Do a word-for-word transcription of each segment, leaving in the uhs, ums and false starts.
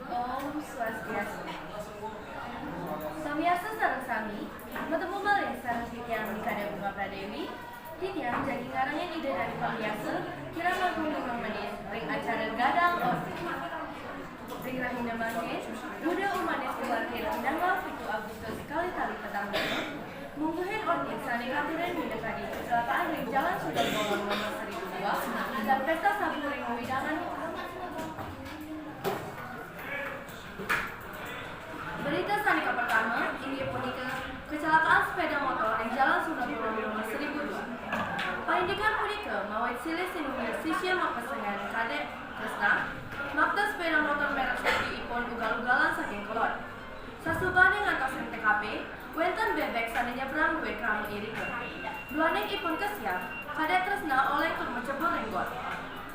Om Swastiastu. Pamiarsa sareng sami, matemu malih sareng titiang Nikada Bunga Pradewi. Titiang jagi ngarengin Ida Dane pamiarsa kirang langkung limang menit ring acara Gadang Orti. Ring rahina mangkin, Buda Umanis Keluarga, tanggal pitu Agustus kalih tali petang lima, mungguhin orti sane katurin minakadi kecelakaan ring Jalan Sundar Bolong nomor seribu dua dan pesta sabu ring wewidangan. Berita sane kapertama inggih punika kecelakaan sepeda motor ring Jalan Sundar Bolong nomor seribu dua. Paindikan punika mawit silih sinunggil sisia mapesengan Kadek Tresna, makta sepeda motor merek Scoopy ipun ugal-ugalan saking kelod. Sasubane ngantos ring T K P, wenten bebek sane nyebrang duwe krama irika. Duaning ipun kesiab, Kadek Tresna oleng tur macebur ring got.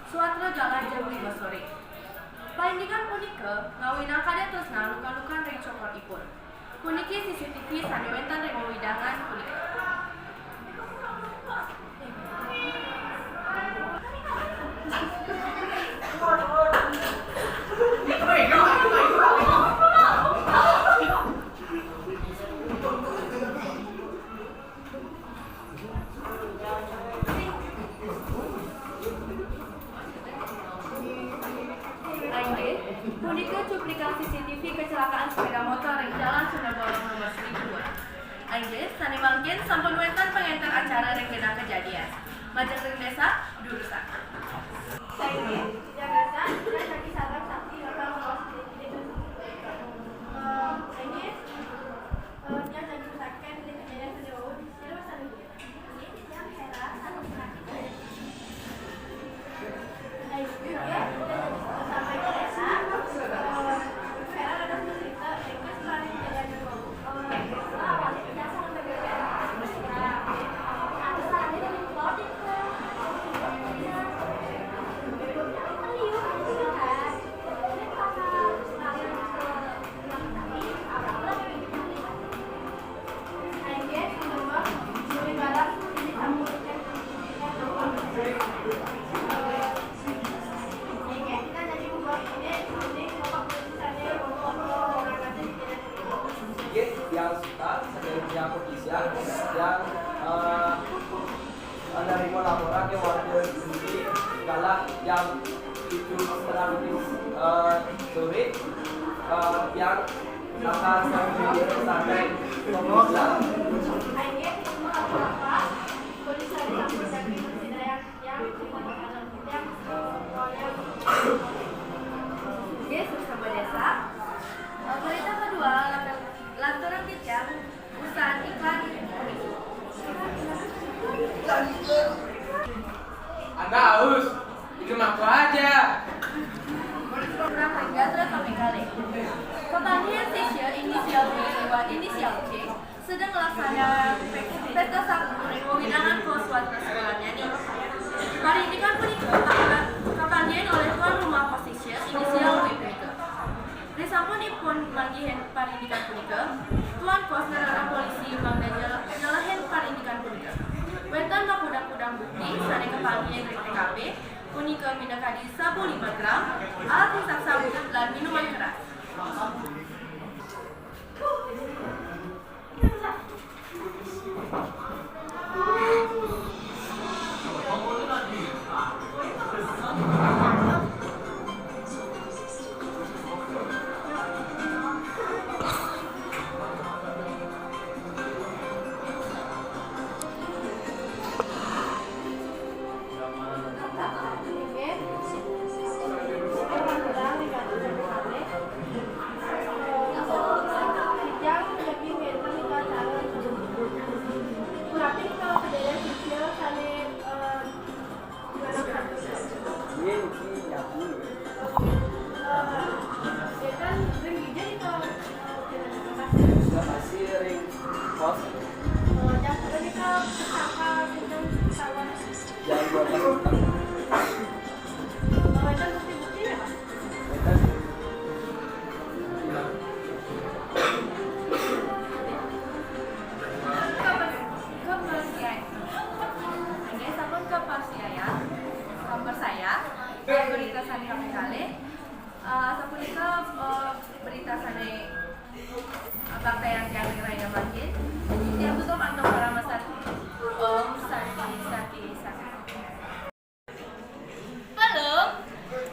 Suatra galah jam lima sore. Paindikan punika ngawinang Kadek Tresna luka-lukan ring cokor ipun. Puniki C C T V sane wenten ring wewidangan punika. Inggih, punika cuplikan C C T V kecelakaan sepeda motor ring Jalan Sundar Bolong nomor seribu dua. Inggih, sane mangkin sampun wenten pangenter acara ring genah kejadian. Majeng ring desa, durusang. Inggih, jagasan, kita jadi salah satu bakal ngawasi diri. Eh, inggih, eh, dia jadi saken ring kejadian sejauh, durusang. Nggih, tiang Sutan, saking pihak kepolisian, tiang, eh, menerima laporan ke warga sendiri, kala jam tujuh setengah tujuh, eh, sore, eh, tiang akan sampai tersangka. Nggih, sesama desa. Eh, berita kedua, lantur, lanturan titiang, usan iklan. Anda haus? Minum aku aja. Kurang gatra kami kali. Kepanggihan sisya inisial B lewat inisial C sedang melaksanakan pe-, pesta sabu ring wewidangan kos watra sekolahnya ni. Parindikan punika kapanggihan oleh tuan rumah kos sisya inisial W punika. Risampun ipun manggihin parindikan punika, tuan kos nerana polisi mangda nyel-, nyelehin parindikan punika. Wenten makudang-kudang bukti sane kapanggihin ring T K P, punika minakadi sabu lima gram, alat hisap sabu, lan minuman keras. Sapunika, eh, berita sané, eh, bangtayan tiang ring rahina mangkin. Tiang tutup antuk parama santi. Om Santi, Santi, Santi. Palung,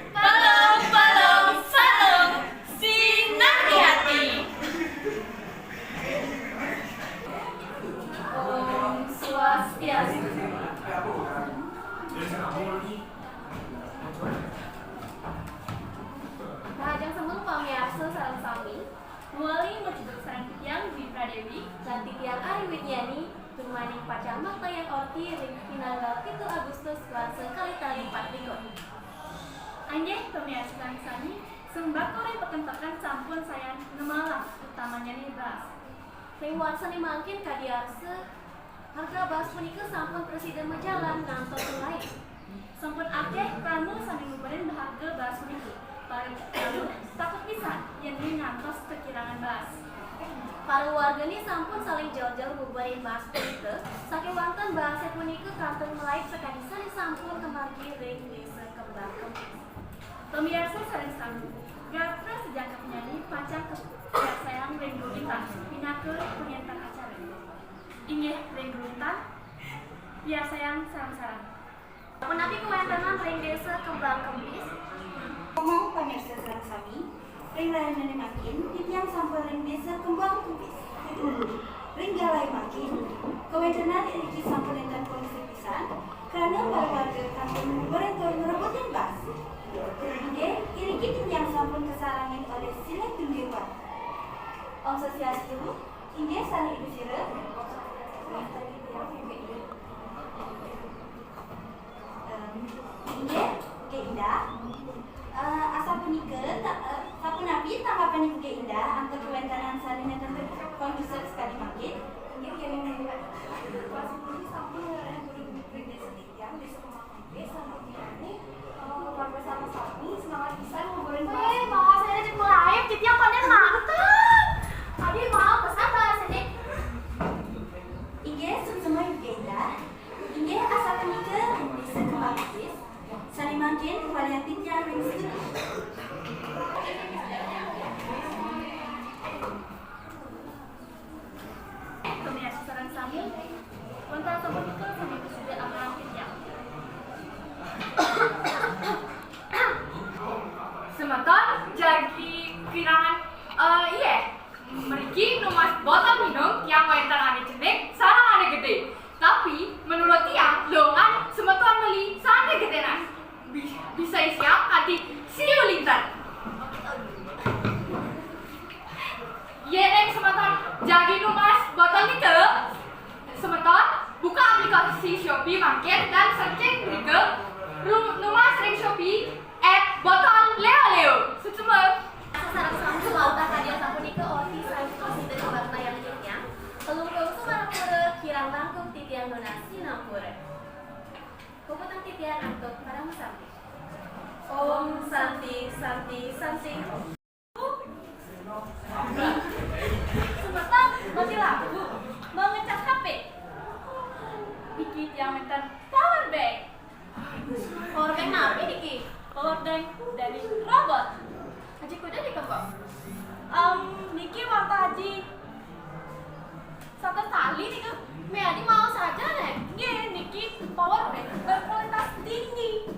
palung, palung, palung, sinah di ati. Om Swastiastu. Rahajeng semeng pamiarsa sareng sami, mawali macunduk sareng titiang Dwi Pradewi lan titiang Ari Widiani, tur maning pacang makta orti ring pinanggal pitu Agustus warsa kalih tali patlikur. Inggih, pamiarsa sareng sami, sembako ring peken-peken sampun sayan ngemalang, utamanyané baas. Ring warsané mangkin kadi arsa, harga baas punika sampun prasida majalan ngantos malaib. Sampun akéh krama sané nguberin harga baas puniki. Para krama takut pisan yén ngantos kakirangan baas. Para wargané sampun saling jel-jel nguberin baas punika, sakéwanten baasé punika kantun malaib sakadi sané sampun kamargi ring Désa Kembang Kempis. Pamiarsa sareng sami, gatra sajangkepnyané pacang kapiarsayang ring gungita pinaka pangénter acara. Inggih ring gungita, piarsayang sareng-sareng. Punapi kawéntenan ring Désa Kembang Kempis? Pamang pamiarsa sareng sami, ring rahinané mangkin, titiang sampun ring Désa Kembang Kempis. Ring galahé mangkin, kawéntenan iriki sampun nénten kondusif pisan, krana para warga kantun nguberin tur ngrebutin baas. Inggih, iriki titiang sampun kasarengin olih silih tunggil warga. Om Swastiastu, inggih sané ibu sira. Em, inggih, Bukit Indah. Eh, asapunika, ta-, eh, sapunapi tanggapané Bukit Indah antuk kawéntenan sané nénten kondusif sakadi mangkin? Inggih, Désa Kembang Kempis sampun ngranayang guru ring désa titiang, Désa Kembang Kempis, sané, eh, warga sareng sami semangat pisan nguberin baas. Éh, baas ané cek malaib, titiang konden mantep. Adi, maaf pisan baas ané. Inggih, suksma Bukit Indah. Inggih, asapunika Désa Kembang Kempis. Sané mangkin kawalian titiang ring studio. Pamiarsa sareng sami, wantah sapunika sami prasida amargi titiang. Semeton jagi kirangan, eh, iya. Mriki numbas botol minum tiang wénten ané cenik sareng ané gedé. Tapi menurut tiang, lowongan semeton meli sané gedénan. Bi-, bisa isiang kanti siu liter. Yéning semeton jagi numbas botol nika, semeton buka aplikasi Shopee mangkin lan searching mrika, ru-, numbas ring Shopee at botol Leo Leo. Suksma. Sareng sami wantah kadi asapunika orti sané prasida kawartayang titiang. Telungkung sumarapura kirang langkung titiang nunas sinampura. Puputang titiang antuk parama santi. Om Santi, Santi, Santi. Semeton mati lampu, mangecas H P. Niki tiang nénten power bank. Power bank napi niki? Power bank dari robot. Aji kuda di kebon. Em, niki wantah aji satu tali nika. Mé aji mau saja né. Nggih, niki power bank berkualitas tinggi.